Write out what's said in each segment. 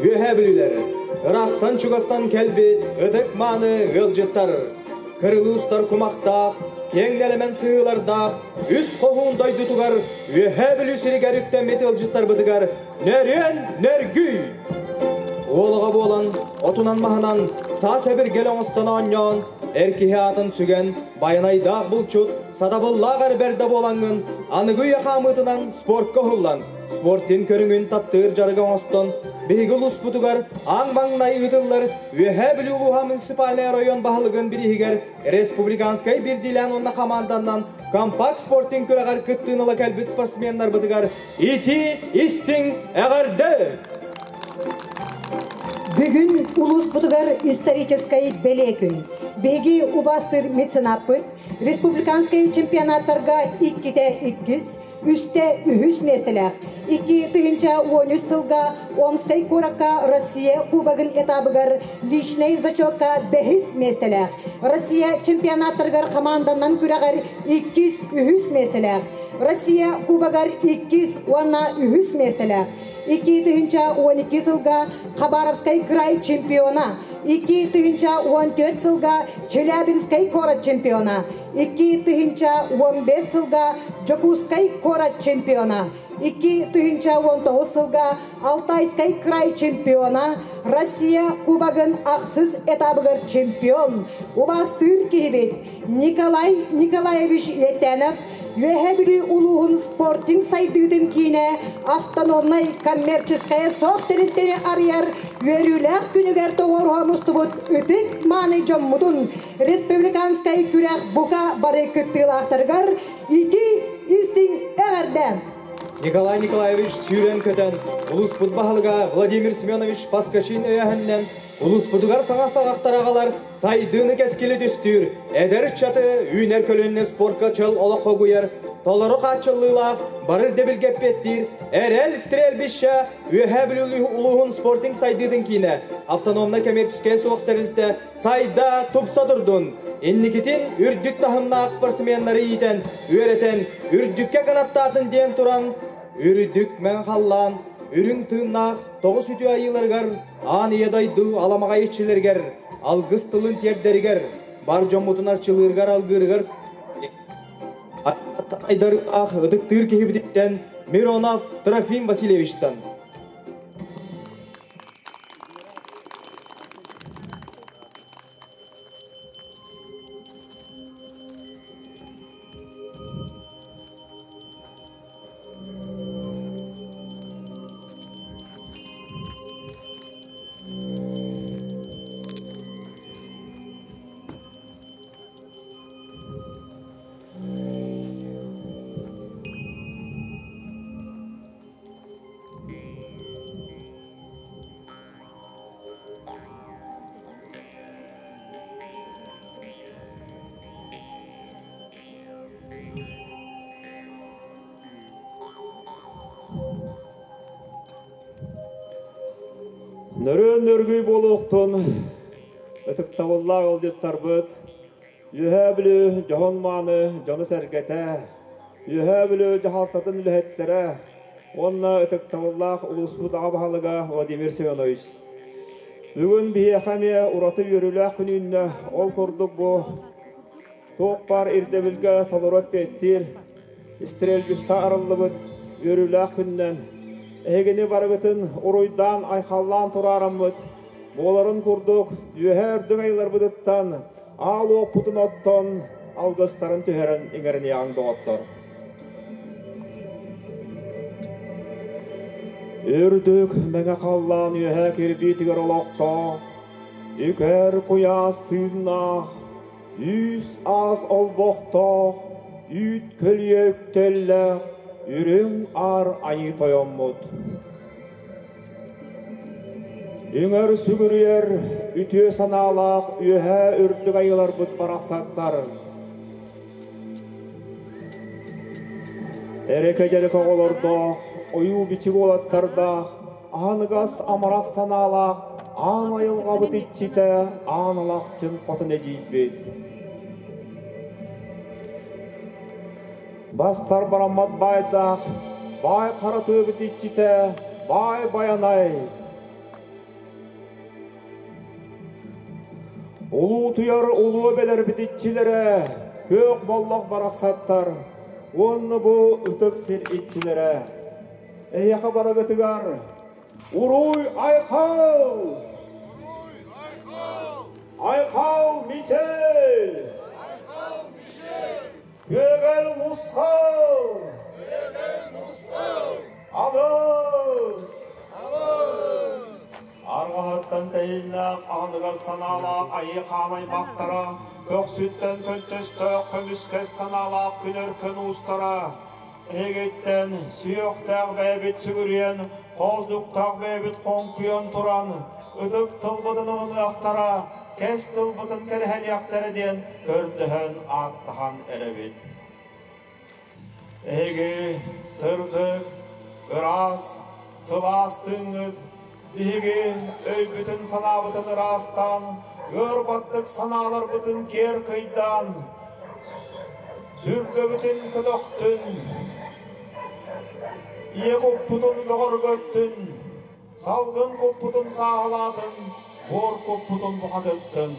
Үөһээ Бүлүүлэр, ыраахтан-чугастан кэлбит ытык-мааны ыалдьыттар, кырылыы устар кумахтаах, киэҥ нэлэмэн сыһыылардаах үс хоһуун дойдутугар Үөһээ Бүлүү сиригэр үктэммит ыалдьыттарбытыгар нөрүөн нөргүй! Уолаҕа буолан, отунан-маһынан саас эбиргэл оҥостон оонньоон, эр киһи аатын сүгэн, байанайдаах булчут, сатабыллаах эр бэрдэ буолаҥҥын, аныгы үйэ хаамыытынан спортка уһуллан, спортин көрүҥүн таптыыр дьарыга оҥостон, биһиги улууспутугар аан маҥнай ыытыллар Үөһээ Бүлүү улууһа муниципальнай оройуон баһылыгын бирииһигэр республиканскай биирдиилээн уонна хамаанданнан компакт спортинг күрэҕэр кыттыыны ыла кэлбит спортсменнарбытыгар итии истиҥ эҕэрдэ! Бүгүн улууспутугар историческай бэлиэ күн. Биһиги убаастыыр меценаппыт республиканскай чемпионаттарга иккитэ иккис, үстэ үһүс миэстэлээх. 2013 сылга Омскай куоракка Россия Кубогын этабыгар личнэй зачетка бэһис миэстэлээх. Россия чемпионаттарыгар хамаанданан күрэҕэр иккис, үһүс миэстэлээх. Россия Кубогар иккис уонна үһүс миэстэлээх. 2012 сылга Хабаровскай край чемпиона, 2014 сылга Челябинскай куорат чемпиона, 2015 сылга Дьокуускай куорат чемпиона, 2019 сылга Алтайскай край чемпиона, Россия Кубогын ахсыс этабыгар чемпион, убаастыыр киһибит Николай Николаевич Летенов Үөһээ Бүлүү улууһун спортинг сайдыытын киинэ автономнай коммерческая суох тэрилтэни арыйар үөрүүлээх күнүгэр тоҕуоруһа мустубут ытык мааны дьоммутун республиканскай күрэх бука бары кыттыылаахтарыгар ити истиҥ эҕэрдэ! Николай Николаевич сүүрэн-көтөн, улууспут баһылыга Владимир Семенович Поскачин өйөһөннөн улууспутугар саҥа саҕахтар аҕалар сайдыыны кэскили түстүүр, эдэр ыччаты үүнэр көлүөнэ спортка чөл олоххо угуйар, толору хааччыллыылаах, бары ирдэбилгэ эппиэттиир Эрэл стрельбище Үөһээ Бүлүү улууһун спортинг сайдыытын киинэ, автономнай коммерческай суох тэрилтэ сайда, тупса турдун! Инникитин үрдүк таһымнаах спортсменнары иитэн, үөрэтэн, үрдүккэ кынаттаатын диэн туран, үрдүк мэҥ халлаан, үрүҥ тыыннаах тоҕус үтүө айыыларыгар Аан ийэ дойду аламаҕай иччилэригэр, алгыс тылын тиэрдэригэр, бар дьоммутун арчылыырыгар алгыырыгар айдарыылаах ытыктыыр киһибититтэн Миронов Трофим Васильевичтан. Нөрүөн нөргүй буолуохтун ытыктабыллаах ыалдьыттарбыт, Үөһээ Бүлүү дьоһун-мааны дьоно-сэргэтэ, Үөһээ Бүлүү дьаһалтатын үлэһиттэрэ уонна ытыктабыллаах улууспут аҕа баһылыга Владимир Семенович. Бүгүн биһиэхэ эмиэ ураты үөрүүлээх күн үүннэ. Ол курдук бу туох баар ирдэбилгэ толору эппиэттиир стрельбище арыллыбыт үөрүүлээх күнүнэн эһигини барыгытын уруйдаан-айхаллаан тураараммыт буоларын курдук үөһээ үрдүк айыларбытыттан аал уоппутун оттон алгыстарын түһэрэн иҥэриниэҕиҥ доҕоттор. Үрдүк мэҥэ халлаан үөһээ кирбиитигэр олохтоох, үкэр куйаас тыыннаах, Үүс аас олбохтоох, үүт көлүйэ үктэллээх үрүҥ аар айыы тойоммут. Үҥэр сүгүрүйэр үтүө санаалаах үөһээ үрдүк айыыларбыт барахсаттар. Эрэкэ-дьэрэкэ оҕолордоох, ойуу-бичик уолаттардаах, аһыныгас амарах санаалаах аан айылҕабыт иччитэ аан алахчын хотун эдьиийбит. Бастар бараммат баайдаах, баай хара тыабыт иччитэ, баай байанай. Улуутуйар улуу эбэлэрбит иччилэрэ, күөх боллох барахсаттар уонна бу ытык сир иччилэрэ. Эһиэхэ барыгытыгар Уруй Айхал! Айхал Мичел! Күөгэл Мусхал! Алыс! Арҕаһыттан тэйиннээх аһыныгас санаалаах айыы хаан аймахтара, көхсүттэн көнтөстөөх көмүскэс санаалаах күн-өркөн уустара, эһигиттэн сүһүөхтээх бэйэбит сүгүрүйэн, хоолдьуктаах бэйэбит хоҥкуйан туран, ытык тылбытын ылыныахтара, кэс тылбытын кэрэһэлиэхтэрэ диэн көрдөһөн ааттаһан эрэбит. Эһиги сырдык, ыраас, сылаас тыыҥҥыт биһиги өйбүтүн-санаабытын ыраастаан, ыар-баттык санааларбытын киэр кыйдаан, сүргэбитин көтөхтүн, ийэ куппутун бөҕөргөттүн, салгын куппутун сааһылаатын, буор куппутун бухатыттын.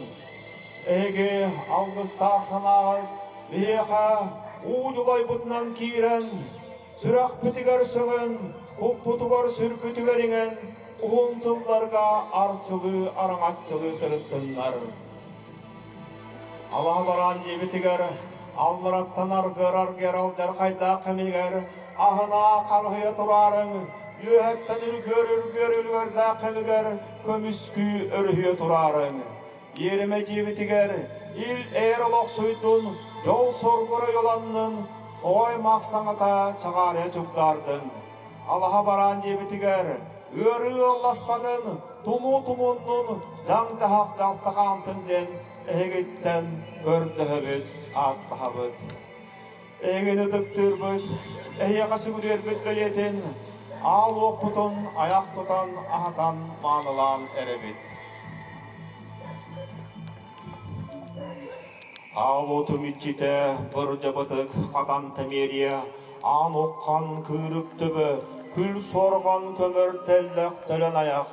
Эһиги алгыстаах санааҕыт биһиэхэ уу дьулайбытынан киирэн, сүрэхпитигэр сөҥөн, куппутугар-сүрбүтүгэр иҥэн, уһун сылларга арчылыы, араҥаччылыы сырыттыннар. Алаһа бараан диэбитигэр, аллараттан аргыар-аргыар алдьархайдаах кэмигэр аһынаа харыһыйа тураарыҥ, үөһэттэн үргүөр-үргүөр үлүгэрдээх кэмигэр көмүскүү өрүһүйэ тураарыҥ. Иэримэ дьиэбитигэр ил-эр олохсуйдун, дьол-соргу ойолоннун, ой-мах саҥата чаҕаарыйа чугдаардын. Алаһа бараан диэбитигэр ыарыы ыалласпатын, тумуу тумуннун, дьаҥ-дьаһах дьалтахаантын диэн эһигиттэн көрдөһөбүт, ааттаһабыт. Эһигини ытыктыырбыт, эһиэхэ сүгүрүйэрбит бэлиэтин аал уоппутун айах тутан аһатан маанылаан эрэбит. Аал уотум иччитэ бырдьабытык хатан тэмиэрийэ, аан уххан кыырык төбө, күл суорҕан көмөр тэллэх төлөн айах,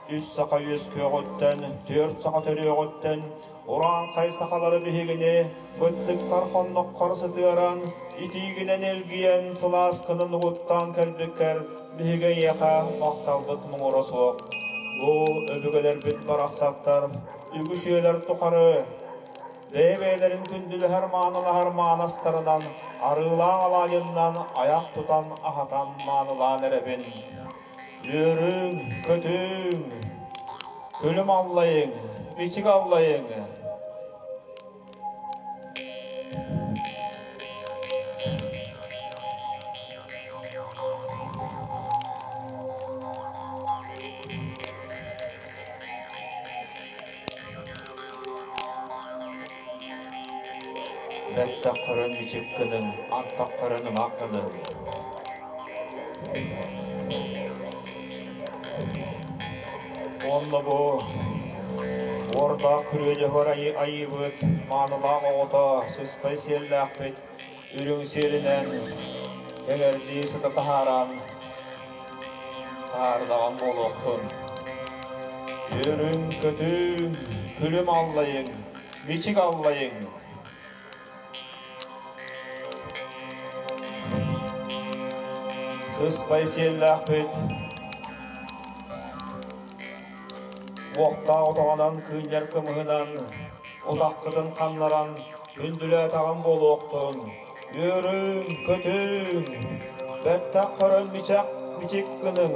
үс саха үөскүөҕүттэн, түөрт саха төрүөҕүттэн, урааҥхай сахалары биһигини быттыккар хонноххор сытыаран, итиигинэн илгийэн, сылааскынан угуттаан кэлбиккэр биһиги эйиэхэ махталбыт муҥура суох. Бу өбүгэлэрбит барахсаттар үгүс үйэлэр тухары бэйэ-бэйэлэрин күндүлэһэр маанылаһар маанастарынан, арыылаах алаайыннан айах тутан аһатан маанылаан эрэбин. Үөрүҥ, көтүҥ, күлүм аллайыҥ, бичик аллайыҥ. Бэттэх көрөн бичик гыныҥ, антах көрөн ымах гыныҥ. Онно бу уордаах күрүө айыыбыт, маанылаах оҕото, сыспай сиэллээхпит, үрүҥ сиэлинэн эҥэрдии сыта таһааран таһаардаҕан буолуохтун. Үөрүҥ, көтүҥ, күлүм аллайыҥ, мичик аллайыҥ. Сыспай сиэллээхпит, уохтаах отоҕунан кыынньар кымыһынан утаххытын ханнаран күндүлээтэҕим буолуохтун. Үөрүҥ, көтүҥ, бэттэх көрөн мичэх мичик гыныҥ,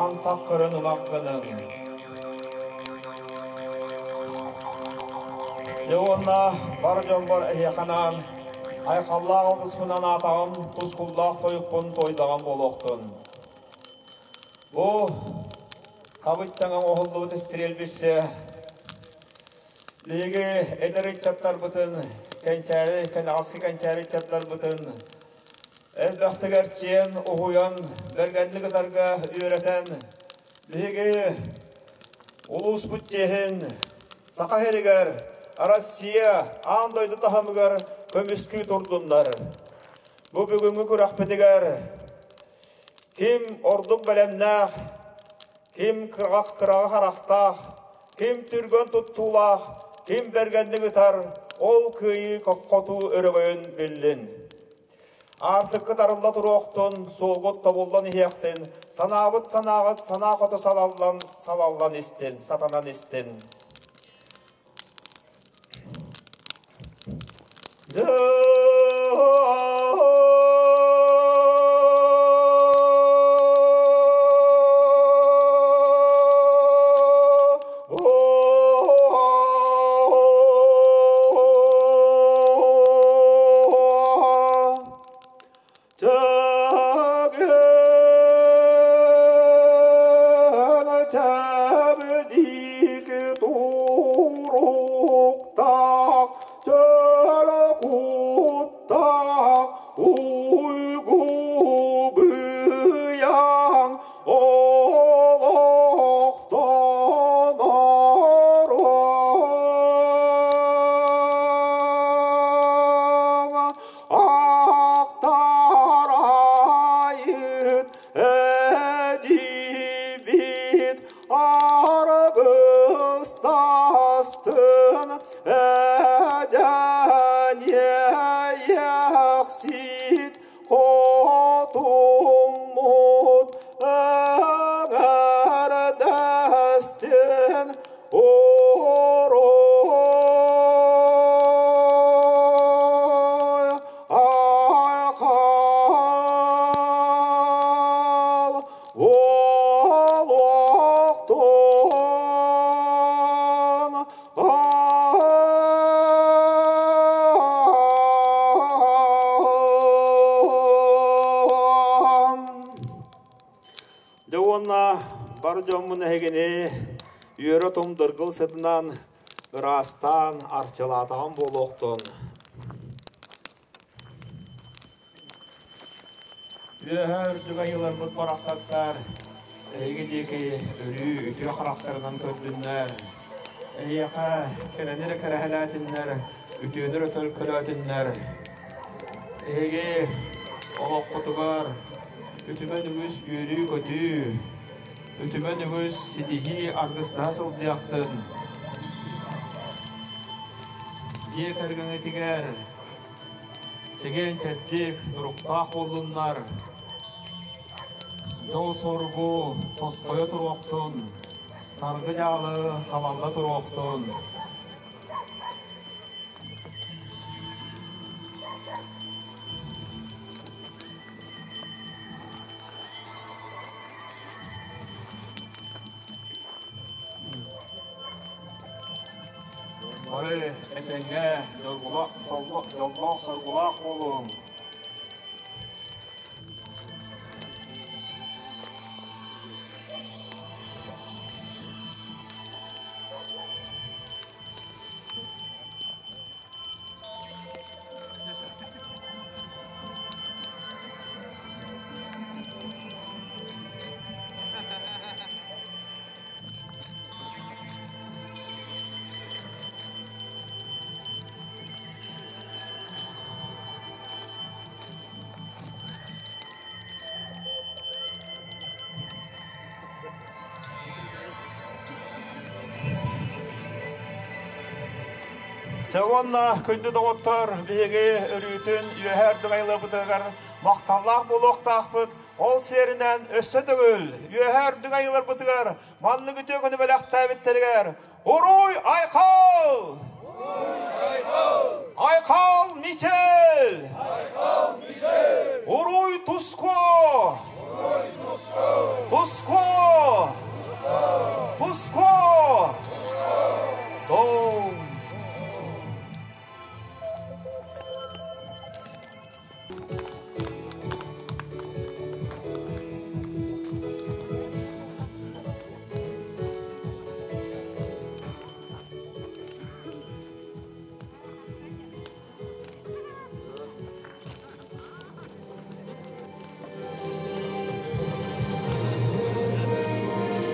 антах көрөн ымах гыныҥ. Дьэ уонна бар дьоммор эһиэхэ анаан айхаллаах алгыспынан аатаҕым, тускуллаах тойукпун туойдаҕым буолуохтун. Бу хабыччаҥа оҥоһуллубут стрельбище биһиги эдэр ыччаттарбытын, кэнчээри, кэнэҕэски кэнчээри ыччаттарбытын элбэхтик эрчийэн, уһуйан, бэргэнник ытарга үөрэтэн, биһиги улууспут чиэһин Саха сиригэр, Россия аан дойду таһымыгар көмүскүү турдуннар. Бу бүгүҥҥү күрэхпитигэр ким ордук бэлэмнээх, ким кыраҕа харахтаах, ким түргэн туттуулаах, Ким бэргэнник ытар, ол кыайыы хоту өрөгөйүн биллин. Аартыккыт арылла туруохтун, суолгут тобуллан иһиэхтин, санаабыт санааҕыт санаа хоту салаллан, салаллан истин, сатанан истин. Дьэ уонна бар дьоммун эһигини үөрэ тумдыргыл сытынан ыраастаан арчылаатаҕым буолуохтун. Үөһэ үрдүк айыыларбыт барахсаттар эһиги диэки өрүү үтүө харахтарынан көрдүннэр. Эһиэхэ кэрэни эрэ кэрэһэлээтиннэр, үтүөнү эрэ төлкөлөөтүннэр. Эһиги олоххутугар үтүмэн үгүс үөрүү-көтүү, үтүмэн үгүс ситиһии аргыстаһа сылдьыахтын. Дьиэ кэргэҥҥитигэр чэгиэн-чэбдик, туруктаах буоллуннар, дьол-соргу тосхойо туруохтун, саргы-дьаалы салалла туруохтун. Бары этэҥҥэ дьоллоох-соргулаах буолуҥ! Дьэ уонна күндү доҕоттор, биһиги өрүүтүн үөһээ үрдүк айыларбытыгар махталлаах буолуохтаахпыт. Ол сиэринэн өссө төгүл үөһээ үрдүк айыларбытыгар маннык үтүө күнү бэлэхтээбиттэригэр Уруй Айхал! Айхал Мичел! Айхал Мичел! Уруй Туско! Уруй Туско! Туско! Туско! Туско!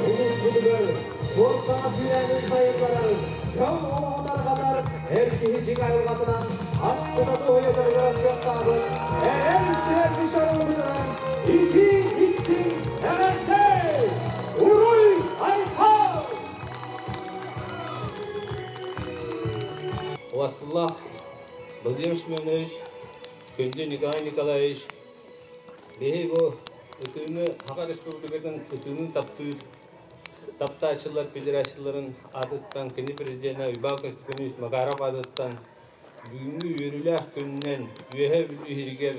Улууспутугар спорт сүүрээнин сайыннарар, дьон олоҕун тарҕатар эр киһи дьиҥ айылҕатынан астына дуоһуйа дьарыгырар кыахтаабыт эрэл сүрэрди шоуутунан итии истиҥ эҕэрдэ! Уруй Айхал! Убастыллаах Владимир Семенович, күндү Николай Николаевич, биһи бу ытыыны Саха Республикатын ытыыны таптыыр таптааччылар федерацияларын аатыттан кини президенэ Уйбаан Көстөкүүнүс Макаров аатыттан бүгүҥҥү үөрүүлээх күнүнэн Үөһээ Бүлүү иһигэр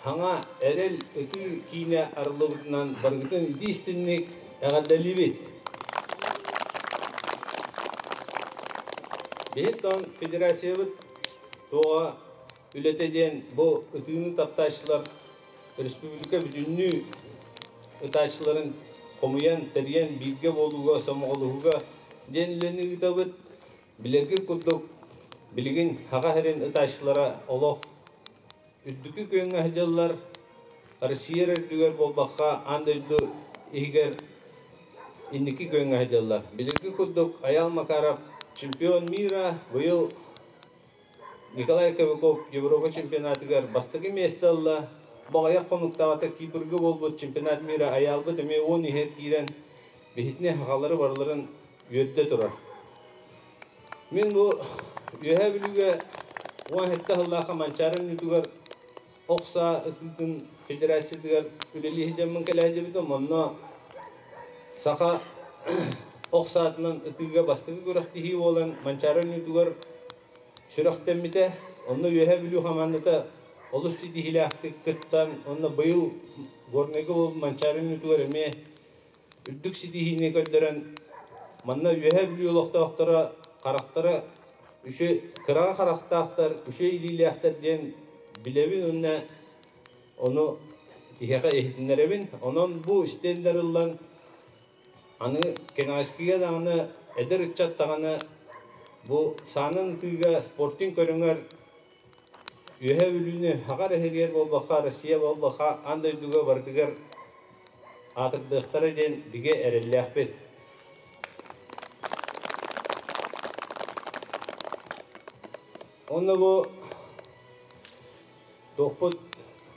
Хаҥа Эрэл ытыы киинэ арыллыбытынан барыгытын итии истинник эҕэрдэлиибит! Биһиттон федерациябыт туоҕа үлэтэ диэн бу ытыыны таптааччылар республика бүтүннүү ытааччыларын хомуйан, тэрийэн бииргэ буолууга, сомоҕолоһууга диэн үлэни ыытабыт. Билэргит курдук, билигин Саха сирин ытааччылара олох үрдүкү күөҥҥэ сылдьаллар. Россия үрдүгэр буолбакка, аан дойду иһигэр инники күөҥҥэ сылдьаллар. Билэргит курдук, Айаал Макаров чемпион мира быйыл Николай Кобяков Европа чемпионатыгар бастакы миэстэ ылла. Бу аҕыйах хонуктааҕыта Кипрга буолбут чемпионат мира Айаалбыт эмиэ 10 иһэр киирэн биһитини сахалары барыларын үөрдэ турар. Мин бу Үөһээ Бүлүүгэ 17 сыллаахха Манчаары мүнүүтүгэр ох саа ытыытын федерациятыгар үлэлии сылдьаммын кэлээдьибитим. Онно саха ох саатынан ытыыга бастакы күрэхтэһии буолан Манчаары мүнүүтүгэр сүрэхтэммитэ. Онно Үөһээ Бүлүү хамаандата олус ситиһиилээхтик кыттан, онно быйыл Горнайга буолбут Манчаары мүнүүтүгэр эмиэ үрдүк ситиһиини көрдөрөн, манна Үөһээ Бүлүү олохтоохторо харахтара үчү кыраҕа харахтаахтар, үчүгэй илиилээхтэр диэн билэбин уонна ону иһэҕэ иһитиннэрэбин. Онон бу стендэр ыллан аны кэнэҕэскигэ даҕаны эдэр ыччат даҕаны бу саанан ытыыга спортинг көрүҥэр Үөһээ Бүлүүнү Саха эрэһигэр буолбакка, Россия буолбакка, аан дойдуга барытыгар аатырдыахтара диэн бигэ эрэллээхпит. Онно бу туохпут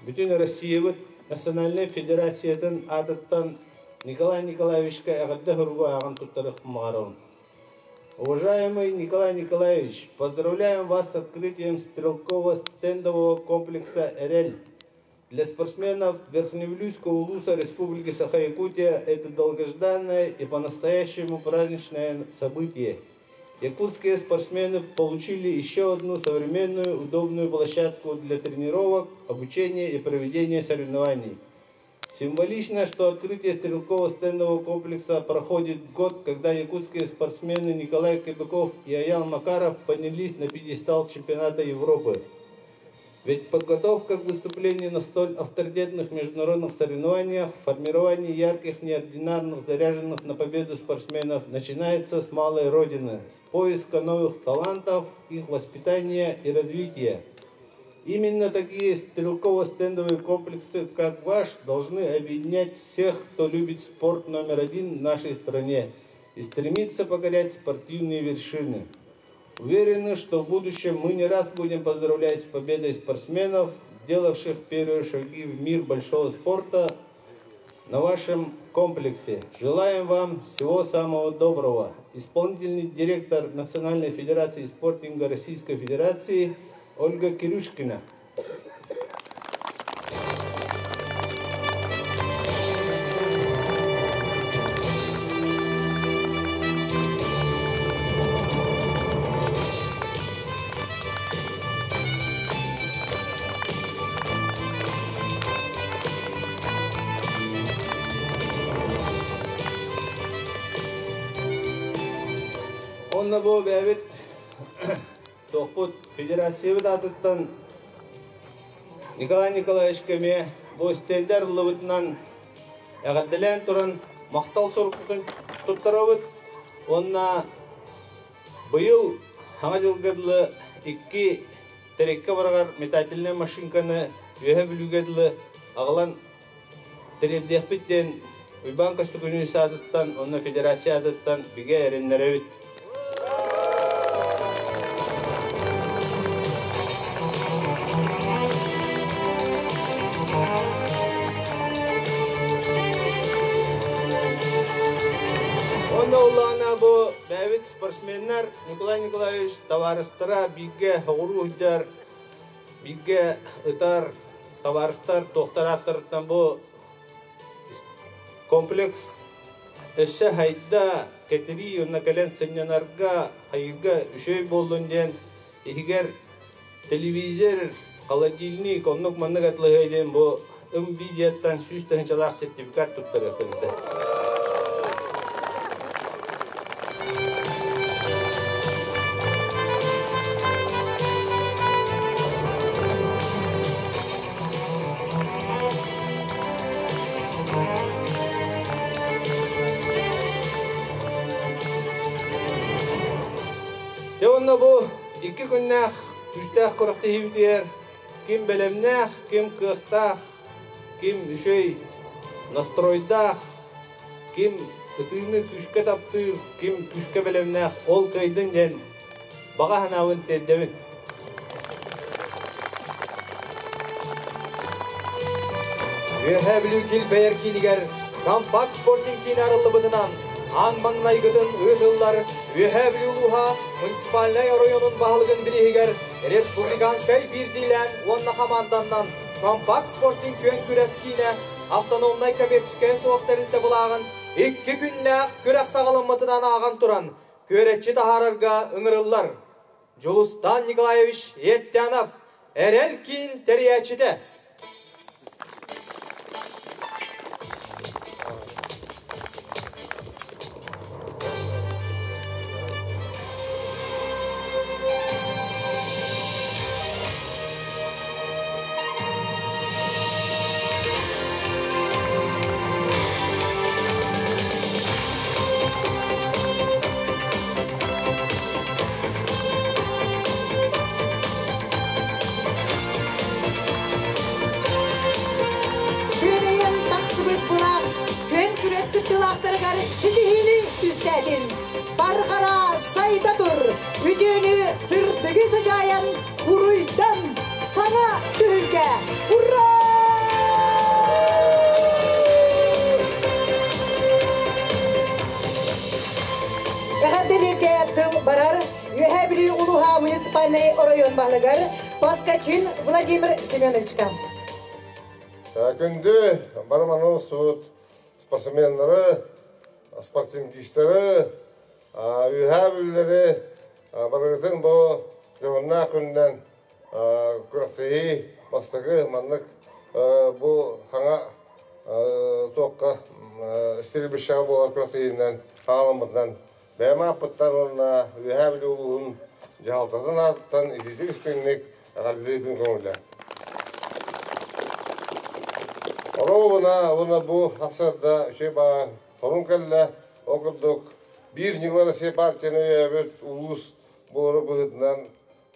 бүтүн Россиябыт национальнай федерациятын аатыттан Николай Николаевичка эҕэрдэ суругу ааҕан туттарыахпын баҕарабын. Уважаемый Николай Николаевич, поздравляем вас с открытием стрелково-стендового комплекса «Эрэл». Для спортсменов Верхневилюйского улуса Республики Саха-Якутия это долгожданное и по-настоящему праздничное событие. Якутские спортсмены получили еще одну современную удобную площадку для тренировок, обучения и проведения соревнований. Символично, что открытие стрелково-стендового комплекса проходит год, когда якутские спортсмены Николай Кобяков и Аял Макаров поднялись на пьедестал чемпионата Европы. Ведь подготовка к выступлению на столь авторитетных международных соревнованиях, формирование ярких, неординарных, заряженных на победу спортсменов начинается с малой родины, с поиска новых талантов, их воспитания и развития. Именно такие стрелково-стендовые комплексы, как ваш, должны объединять всех, кто любит спорт номер один в нашей стране и стремится покорять спортивные вершины. Уверены, что в будущем мы не раз будем поздравлять с победой спортсменов, сделавших первые шаги в мир большого спорта на вашем комплексе. Желаем вам всего самого доброго. Исполнительный директор Национальной федерации спортинга Российской Федерации Ольга Кирюшкина. Онно бу бэйэбит туохпут федерациябыт аатыттан Николай Николаевичка эмиэ бу стендэ арыллыбытынан эҕэрдэлээн туран махтал сурукпутун туттарабыт уонна быйыл Саҥа дьылга дылы икки тэриккэ бараҕар метательнай машинканы Үөһэ Бүлүүгэ дылы аҕалан тириэрдиэхпит диэн Уйбаан Көстөкүүнүс аатыттан уонна федерация аатыттан бигэ эрэннэрэбит. Онно улаана бу бэйэбит спортсменнар Николай Николаевич табаарыстара бииргэ оҕуруу сылдьар, бииргэ ытар табаарыстар туохтар ааттарыттан бу комплекс өссө хайда кэтирии уонна кэлэн сынньанарга, хайыырга үчүгэй буоллун диэн иһигэр телевизор, холодильник, оннук маннык атылыһыа диэн бу МВидеоттан 100 тыһыынчалаах сертификат туттарыах кэлбитэ. Дьэ онно бу 2 күннээх күүстээх күрэхтэһиибитигэр ким бэлэмнээх, ким кыахтаах, ким үчүгэй настройдаах, ким ытыыны күүскэ таптыыр, ким күүскэ бэлэмнээх, ол кыайдын диэн баҕа санаабын тиэрдэбин. Үөһээ Бүлүү килбэйэр киинигэр Компакт спортинг киинэ арыллыбытынан аан маҥнайгытын ыытыллар Үөһээ Бүлүү улууһа муниципальнай оройуонун баһылыгын бирииһигэр республиканскай биирдиилээн уонна хамаанданнан Компакт спортинг күөн күрэс киинэ автономнай коммерческай суох тэрилтэ былааҕын 2 күннээх күрэх саҕаламмытынан ааҕан туран күөрэччи таһаарарга ыҥырыллар. Дьулустан Николаевич Еттянов, Эрэл киин тэрийээччитэ. Күөрэйэн тахсыбыт былаах күөн күрэс кыттыылаахтарыгар ситиһиини түстээтин. Барҕара сайда тур, үтүөнү сырдыгы сыдьаайан, уруйдан саҥа түһүлгэ. Ура! Эҕэрдэлииргэ тыл барар Үөһээ Бүлүү улууһа муниципальнай оройуон баһылыгар Поскачин Владимир Семеновичка. Күндү барыманы суут спортсменнары, спортингистары, Үөһээ Бүлүүлэри барыгытын бу дьоһуннаах күнүнэн күрэхтэһии бастакы маннык бу хаҥа туохха стрельбищеҕа буолар күрэхтэһиинэн хаалыммытынан бэйэм ааппыттан уонна Үөһээ Бүлүү улууһун дьаһалтатын аатыттан итиитик истиҥник эҕэрдэлиибин көҥүлэ. Оруобуна уонна бу сарсыарда үчүгэй баа хорун кэллэ. Ол курдук биир ньыгыл Россия партияны өйөөбүт улуус буолар быһыытынан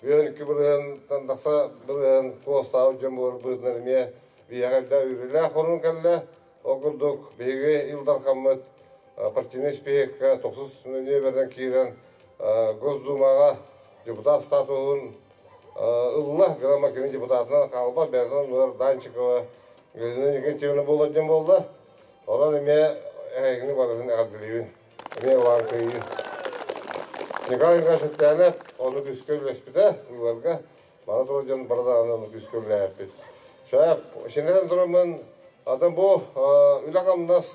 12 бырыһыантан тахса бырыһыан куоластаабыт дьон буолар быһыытынан эмиэ биһиэхэ элбэх үөрүүлээх хорун кэллэ. Ол курдук биһиги Ил Дархаммыт партийнай списокка тохсус нүөмэринэн киирэн Госдумаҕа депутат статуһун ылла. Грамота кини депутатынан хаалбат, бэйэтин оннугар Данчикова Галина Никитична буолар диэн буолла. Онон эмиэ эһигини барытын эҕэрдэлиибин. Эмиэ улахан кыайыы. Николай Николаевич Эттээнэп ону күүскэ үлэспитэ быыбарга. Бара турар дьон бары даҕаны ону күүскэ үлэлээппит. Сөп, шиннэн тураммын атын бу үлэ-хамнас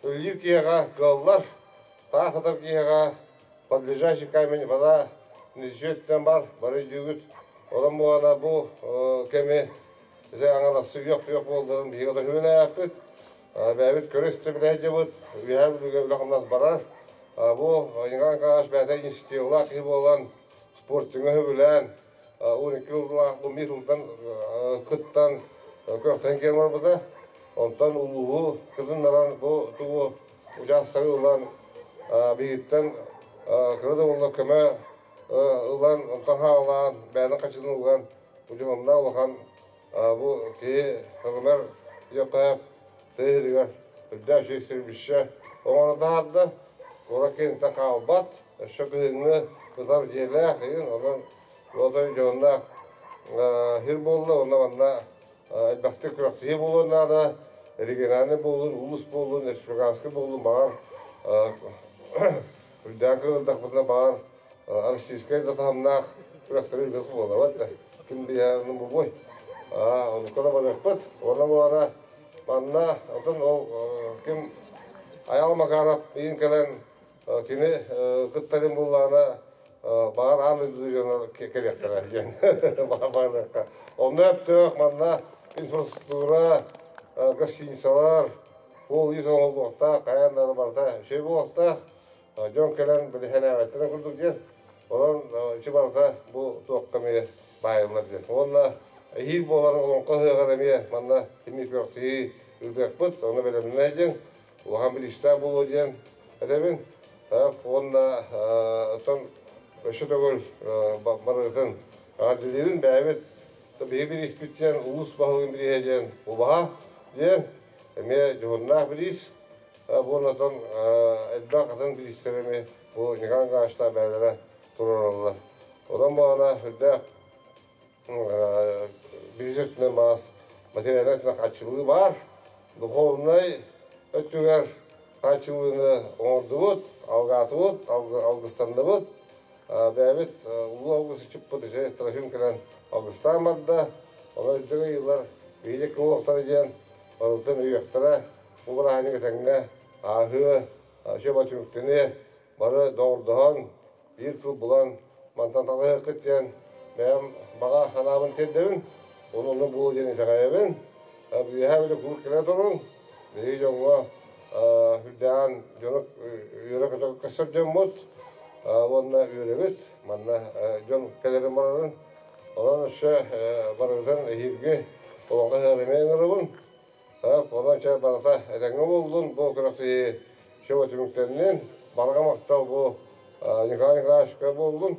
үлэлиир киһиэхэ кыаллар, таах ытар киһиэхэ под лежачий камень вода не течет бар, бары өйдүүгүт. Онон буолана бу кэми дьэ аҥарасы үөх-үөх буолларын биһиги да хүбэлээппит. Бэйэбит көрө-истэ билээдьибит, үөһээ Бүлүүгэ үлэ-хамнас барар. Бу Николай Николаевич бэйэтэ инициативалаах киһи буолан, спортиҥҥа сөбүлээн, 12 сыллаах бу сылтан кыттан күрэхтэһэн киирэн барбыта. Онтон улууһу кытыннаран бу тугу учаастагы ылан биһиттэн кыра да буолла көмө ылан, онтон хаалаан, бэйэтин хачытын уган, удьуһунна улахан бу киһи көмөр йокка тыһырыгар үрдээх үчүгэй стрельбище оҥоро таһаарда. Куорат киинтэн хаалбат, өссө кыһыҥҥы ытар дьиэлээх иһин, онон отой дьоһуннаах сир буолла, онно манна элбэхтик күрэхтэһии буолуон наада, региональный буоллун, улуус буоллун, республиканский буоллун, баҕар үрдээх кыһырдахпытына баҕар. Российскай да таһымнаах күрэхтэри ыытыах буолабат. Ким биһиэхэ бу оннукка да барыахпыт. Уонна буолана манна отон ол ким Аял Макаров иин кэлэн кини кыттарын буллаана баар аан дойду дьоно кэлиэхтэрэ диэн баҕарыахха. Онно өптөөх манна инфраструктура, гостиницалар, ол ис оҥоһуллуохтаах, хайаан да барыта үчүгэй буолуохтаах. Дьон кэлэн билиһэнээбэттэрин курдук диэн. Онон ити барыта бу туохха эмиэ баайыллар диэн. Уонна эһиил буолар олоҥхо ыһыаҕар эмиэ манна кими күрэхтэһии ыытыахпыт, ону бэлэмнэнэ диэн улахан билиистээх буолуо диэн этэбин. Уонна оттон өссө төгүл барытын эҕэрдэлиибин бэйэбит биһи бирииспит диэн улуус баһылыгын бирииһэ диэн убаһа диэн эмиэ дьоһуннаах бириис. Уонна оттон элбэх атын бириистэри эмиэ бу Николай Николаевичтаах бэйэлэрэ туруораллар. Онон буолана үрдээх бириис өттүнэн баас материальнай өттүнэн хааччыллыы баар. Духовнай өттүгэр хааччыллыыны оҥордубут, алгаатыбыт, алгыстанныбыт. Бэйэбит улуу алгысчыппыт ити Трофим кэлэн алгыстаан барда. Онон үрдүк ыйыылар биһиги кылыахтара диэн барытын өйүөхтэрэ. Бу бырааһынньык этэҥҥэ ааһыа, үчүгэй түмүктэниэ, бары доҕордоһон, биир тыл булан мантан талаһыаххыт диэн бэйэм баҕа санаабын тиэрдэбин. Ону онно буолуо диэн итэҕэйэбин. Үөһээ Бүлүү куруук кэлэ туруҥ. Биһиги дьоҥҥо үрдээн дьону үөрэ-көтө көстөр дьоммут уонна үөрэбит. Манна дьон кэлэрин барарын. Онон өссө барыгытын эһиилги олоҥхо ыһыаҕар эмиэ ыҥырабын. Онон чэ барыта этэҥҥэ буоллун, бу күрэхтэһии чөмө түмүктэннин. Барҕа махтал бу Николай Николаевичка буоллун.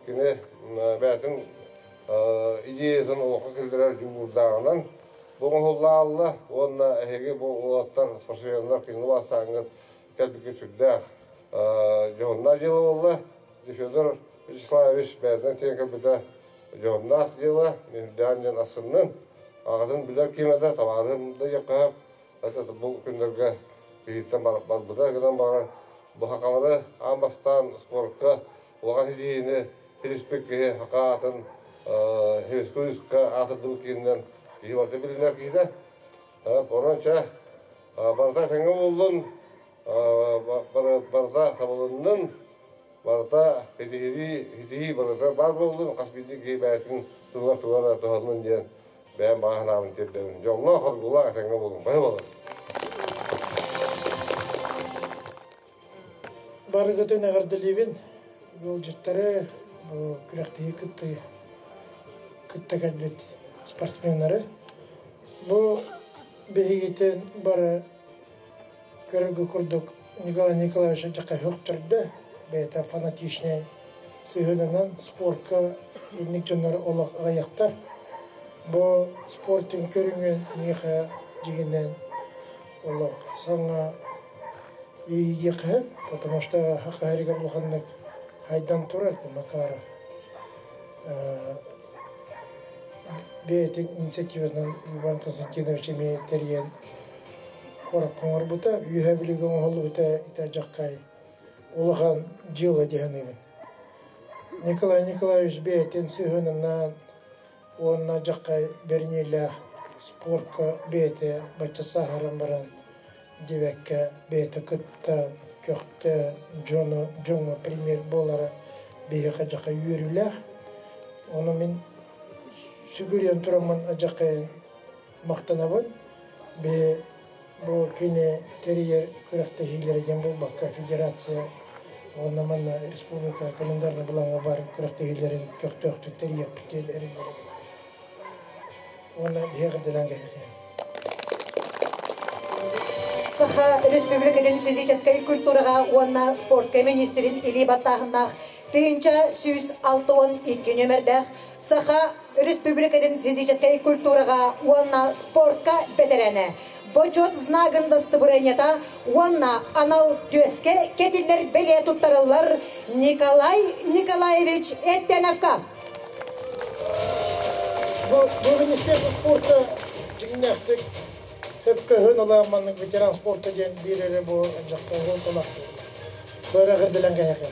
Кини бэйэтин идеятын олоххо киллэрэр дьулуурдааҕынан бу оҥоһуллаалла уонна эһиги бу уолаттар спортсменнар кинини бастааҥҥыт кэлбиккит сүрдээх дьоһуннаах дьыала буолла. Федор Вячеславович бэйэтинэн тиийэн кэлбитэ дьоһуннаах дьыала, үрдээн диэн астынным. Аҕатын билэр ким этэ, табаарым да диэххэ сөп. Бу күннэргэ биһиттэн барбыта гынан баран бу хахалары аан бастаан спортка улахан ситиһиини ситиспит киһи хака аатын Хевискуйска аатырдыбыт киһинэн киһи барыта билинэр киһитэ. Онон чэ барыта тэҥҥэ буоллун, барыта табылыннын. Барыта ситиһии, ситиһии барыта баар буоллун, хас биирдии киһи бэйэтин туһугар тугу эрэ туһаннын диэн бэйэм баҕа санаабын тиэрдэбин. Дьоллоох, хоргулаах этэҥҥэ буолуҥ. Баһы болор. Барыгытын эҕэрдэлиибин. Ыалдьыттары, бу күрэхтэһии кытта кытта кэлбит спортсменнары. Бу биһигитин бары Көрөргө курдук Николай Николаевич дьака хөхтөрдө, бэйэтэ фанатичнай сыһыанынан спорка инник дьоннор олох аҕыйахтар. Бу спортинг көрүҥүн миэхэ дьиҥинэн олох саҥа иэйиэхэ, потому что хахаһарыгар улаханнык хайдан турар Макаров. Бэйэтин инициативатынан Иван Константинович эмиэ тэрийэн куоракка оҥорбута, Үөһээ Бүлүүгэ оҥоһуллубута ити алдьархай улахан дьыала дии саныыбын. Николай Николаевич бэйэтин сыһыанынан уонна алдьархай бэриниилээх спорка бэйэтэ бачча сааһыран баран диэбэккэ бэйэтэ кыттан, көхтөөн, дьону, дьоҥҥо пример буолара биһиэхэ дьаха үөрүүлээх. Ону мин сүгүрүйэн тураммын алдьархайын махтанабын. Биһи бу кини тэрийэр күрэхтэһиилэрэ диэн буолбакка федерация уонна манна республика календарный былааҥҥа баар күрэхтэһиилэрин көхтөөхтүк тэрийиэхпит диэн эрэннэрэбин. Уонна биһиэхэ эрдэлээн кэһиэхэ. Саха Республикатын физическэй культураҕа уонна спортка министрин илии баттааһыннаах 1162 нүөмэрдээх Саха Республикатын физическэй культураҕа уонна спортка бэтэрээнэ, Бочуот знагын дастыбырыанньата уонна анал түөскэ кэтиллэр бэлиэ туттарыллар Николай Николаевич Эттеновка. Бу, бу Министерство спорта дьиҥнээхтик сөпкө ыла маннык ветеран спорта диэн биир эрэ бу дьахтар талах бары эҕэрдэлэн кэһэхэ.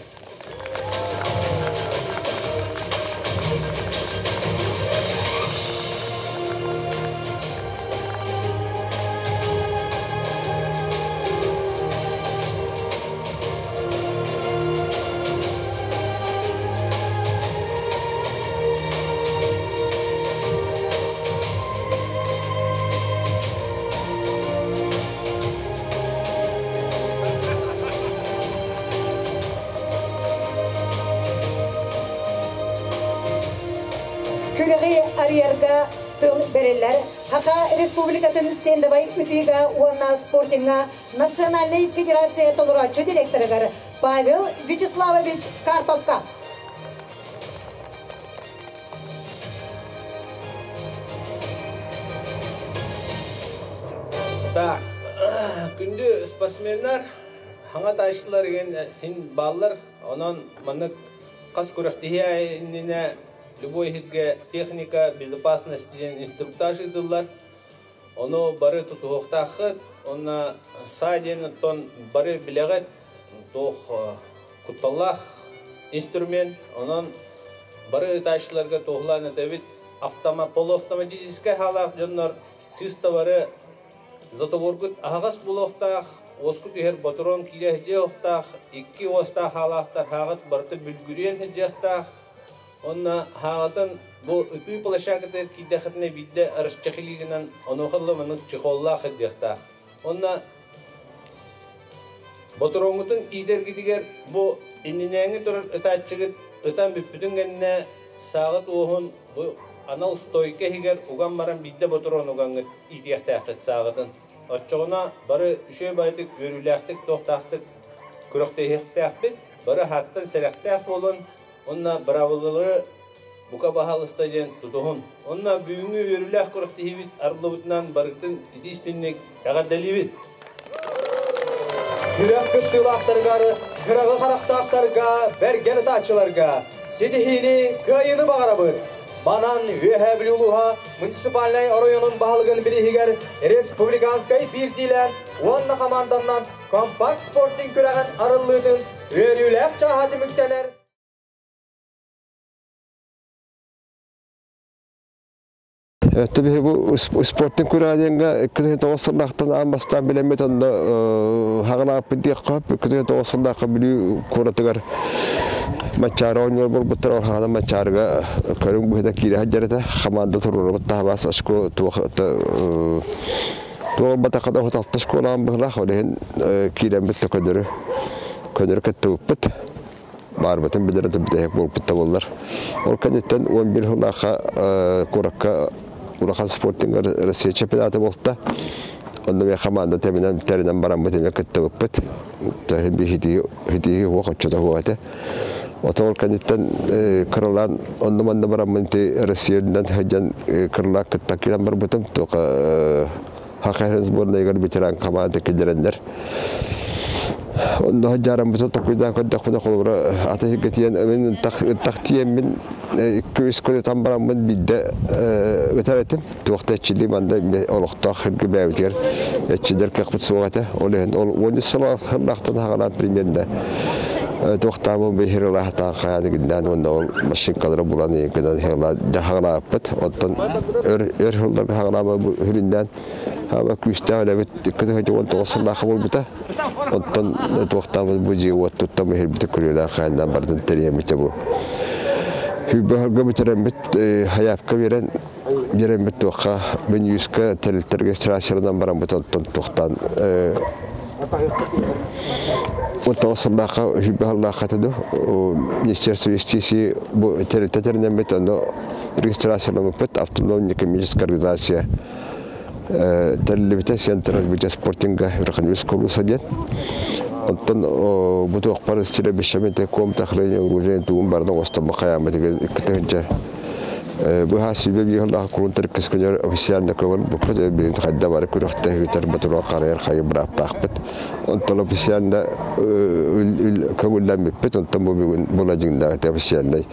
Күрэҕи арыйарга тыл бэриллэр Саха Республикатын стендовай ытыыга уонна спортиҥҥа Национальнай федерация толорооччу директорыгар Павел Вячеславович Карповка. Так, күндү спортсменнар, хаҥа тааччылар иһин бааллар. Онон маннык хас күрэхтэһии иннинэ любой иһиргэ техника безопасности диэн инструктаж ыытыллар. Ону бары тутуһуохтааххыт. Онно саа диэн оттон бары билэҕит туох кутталлаах инструмент. Онон бары ытааччыларга туоһулаан этэбит автома, полуавтоматическай хаалаах дьоннор чисто бары затоворгут аһаҕас буолуохтаах, уоскут иһэр ботурон киирэ сылдьыахтаах, икки уостаах хаалаахтар хааҕыт барыта бүлгүрүйэн сылдьыахтаах. Онно хааҕытын бу ытыы площадкатыгар киирдэххитинэ биирдэ расчехлигынан онуоха ыла маннык чехоллаах сылдьыахтаах. Онно ботуруоҥҥутун иитэргитигэр бу иннинээҥи турар ытааччыгыт ытан бүппүтүн кэннэ сааҕыт уоһун бу анал стойка иһигэр уган баран биирдэ ботуруон угаҥҥыт иитиэхтээххит сааҕытын. Оччоҕуна бары үчүгэй баҕайытык үөрүүлээхтик туохтаахтык күрэхтэһиэхтээхпит, бары аһааттан сэрэхтээх буолун уонна быраабылалары бука баһаалыста диэн тутуһун. Онно бүгүҥҥү үөрүүлээх күрэхтэһиибит арыллыбытынан барытын ити истинник эҕэрдэлиибит. Күрэх кыттыылаахтарыгар, кыраҕы харахтаахтарга, бэргэн ытааччыларга ситиһиини, кыайыыны баҕарабыт! Манан Үөһээ Бүлүү улууһа муниципальнай оройуонун баһылыгын бирииһигэр республиканскай биирдиилээн уонна хамаанданнан компакт спортинг күрэҕин арыллыытын үөрүүлээх чааһа түмүктэнэр. Өттө бу спортинг күрэҕэ диэҥҥэ 2009 сыллаахтан аан бастаан билэммит онно хаҕалааппыт диэххэ 2009 сыллаахха Бүлүү куоратыгар Маччаары оонньуур буолбуттар ол хаҕана Маччаарыга көрүҥ быһыыта киирэ сылдьар этэ хамаанда туруорабыт таһабаас очко туох туох ылбатахха да 36 школаҕын быһылаах ол иһин киирэммит да көнөрү көнөрү кыттыбыппыт баарбытын билэр бүтэһик буолбут да буоллар. Ол кэнниттэн 11 сыллаахха куоракка улахан спортингар Россия чемпионата буолта. Онно мен команда теминен тэринэн бараммыт эмэ кыттыбыппыт. Хитиһи хуох оччото хуох этэ. Ото ол кэнниттэн кыралаан онно манна бараммын ти Россиянан сылдьан кыралаан кытта киирэн барбытым. Тока Хахайрын сборнайыгар ветеран команда киллэрэннэр Онно дьаараммыта токуйдаан көрдөхпүнэ холобура ата сиргэ тиийэн мин ынтах тиийэммин икки-үс күн ытан бараммын биирдэ ытар этим. Туох да эрчиллии манда олохтоох сиргэ бэйэбитигэр эрчиллэр кыахпыт суох этэ. Ол иһин ол 13 сыллаахтан саҕалаан примерно туохтаамын биһир ылаахтаан хайааны гиннээн уонна ол машинкалары булан гынан хаҕалааппыт. Оттон өр өр сылларга хаҕалаама хүрүннээн Хаба күүстээх үлэбит 19 сыллаахха буолбута. Оттон туохтаабыт бу дьиэ уот туттан иһирбит күрүөлээх хааннаан бардын тэрийэммитэ бу. Хүббэһөргө бүтэрэммит хайаапка биэрэн биэрэммит туохха Минюска тэрилтэргэ регистрацияланан бараммыт оттон туохтаан 19 сыллаахха хүббэ сыллаахха этэ Министерство юстиции бу тэрилтэ тэринэммит онно регистрацияламмыппыт автономная коммерческая организация тэриллибитэ Центр развития спортинга Верхневский кулуса диэн. Оттон бу туохпар стребищами комната хранения оружия тугун барда оҥостон бахайааммыт икки быһа сүбэ биир кулун тэркис күнөр официально көҥүл буппут билин хайда бары күрэхтэһиитэр батура харайар хайы бырааптаахпыт. Онтон официально көҥүллэммиппит, онтон бу бүгүн була дьиҥнээҕи официальнай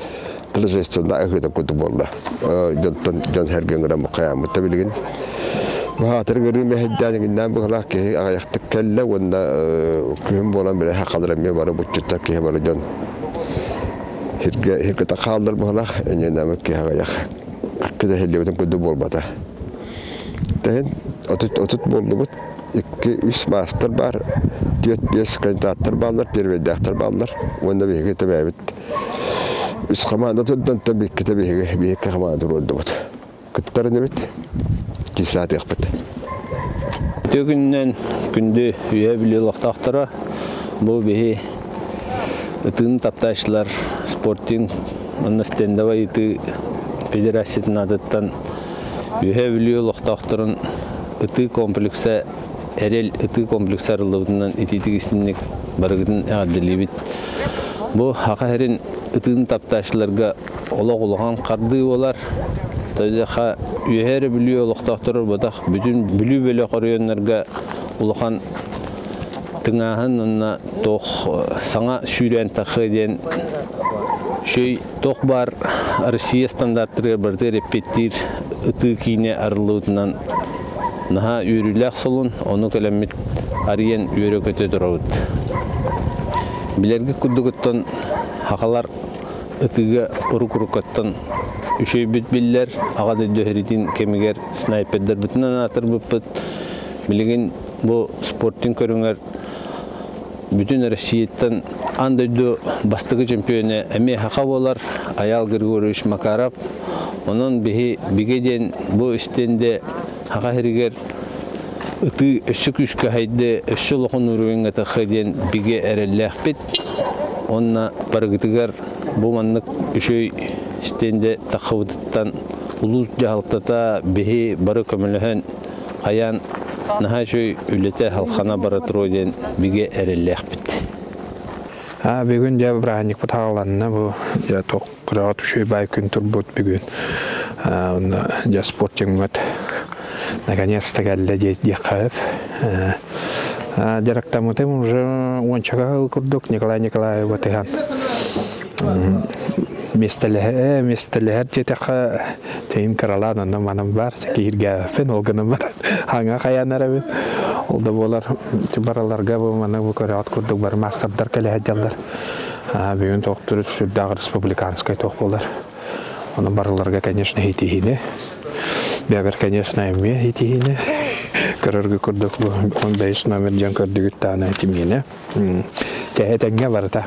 торжественно ыһыыта куту буолла. Дьонтон дьон сэргэҥ хайааммыт да билигин. Баһаатыр ыарыы мэһэйдээн иҥиннээн быһалаах киһи аҕыйахтык кэллэ уонна күһүн буолан бile хахалар эмиэ бары буччуттар киһи бары дьон хиргэ хиргата хааллар быһалаах эньэнэмит киһи аҕыйах кэтэһиллибитин курдук буолбата. Тэһин 30 буоллубут 2-3 маастар баар, 4-5 кандидаттар бааллар, первейдээхтэр бааллар уонна биһиги тэбээбит үс хамаанда турдан бииккитэ биһиги биһикки хамаанда туруордубут. Кыттарын эбит, кисаатыахпыт. Үтүө күнүнэн күндү үйэ билии олохтоохторо бу биһи ытыын таптааччылар спортинг уонна стендовай ытыы Федерациятын аатыттан Үөһээ Бүлүү олохтоохторун ытыы комплекса Эрэл ытыы комплекса арыллыбытынан итиитик истинник барыгытын эҕэрдэлиибит. Бу Саха сирин ытыын таптааччыларга олох улахан хардыы буолар. Тойдоха Үөһээ эрэ Бүлүү олохтоохторо буолбатах, бүтүн Бүлүү бөлөх оройуоннарга улахан тыҥааһын уонна туох саҥа сүүрээн тахсыа диэн үчүгэй туох баар Россия стандарттарыгар барытыгар эппиэттиир ытыы киинэ арыллыбытынан наһаа үөрүүлээх солун, ону кэлэммит арыйан үөрэ-көтө турабыт. Билэргит курдугуттан сахалар ытыыга урук-уруккаттан үчүгэйбит биллэр, аҕа дойду сэриитин кэмигэр снайпердарбытынан аатырбыппыт. Билигин бу спортинг көрүҥэр бүтүн Россияттан аан дойду бастакы чемпиона эмиэ саха буолар Айаал Григорьевич Макаров. Онон биһи бигэ диэн бу истиэндэ Саха сиригэр ытыы өссө күүскэ хайды, өссө улахан уровеньҥа тахха диэн бигэ эрэллээхпит. Уонна барыгытыгар бу маннык үчүгэй стендэ таххыбытыттан улуус дьаһалтата биһи бары көмөлөһөн хайаан наһаа үчүгэй үлэтэ халхана бара туруо диэн бигэ эрэллээхпит. Бүгүн дьэ бырааһынньыкпыт хааланна бу дьэ туох кыраҕа үчүгэй баай күн турбут бүгүн онно дьэ спортиҥмыт наконец-то кэллэ диэххэ сөп. Дьарыктаммытым уже уончака курдук Николай Николаев батыһан миэстэлэһэ миэстэлэһэр диэтэххэ тэйим кыралаан онно манан бар киһиргээбэппин ол гынан баран хаҥа хайаан эрэбин ол да буолар бараларга бу маны бу көрөҕүт курдук бары маастардар кэлэ сылдьаллар бүгүн тохтур сүрдээх республиканскай тох буолар ону барыларга конечно хитиһини бэбэр конечно эмиэ хитиһини көрөргө курдук бу он бэйис номер диэн көрдүгүт таана тимиэнэ тэһэ тэҥҥэ барыта.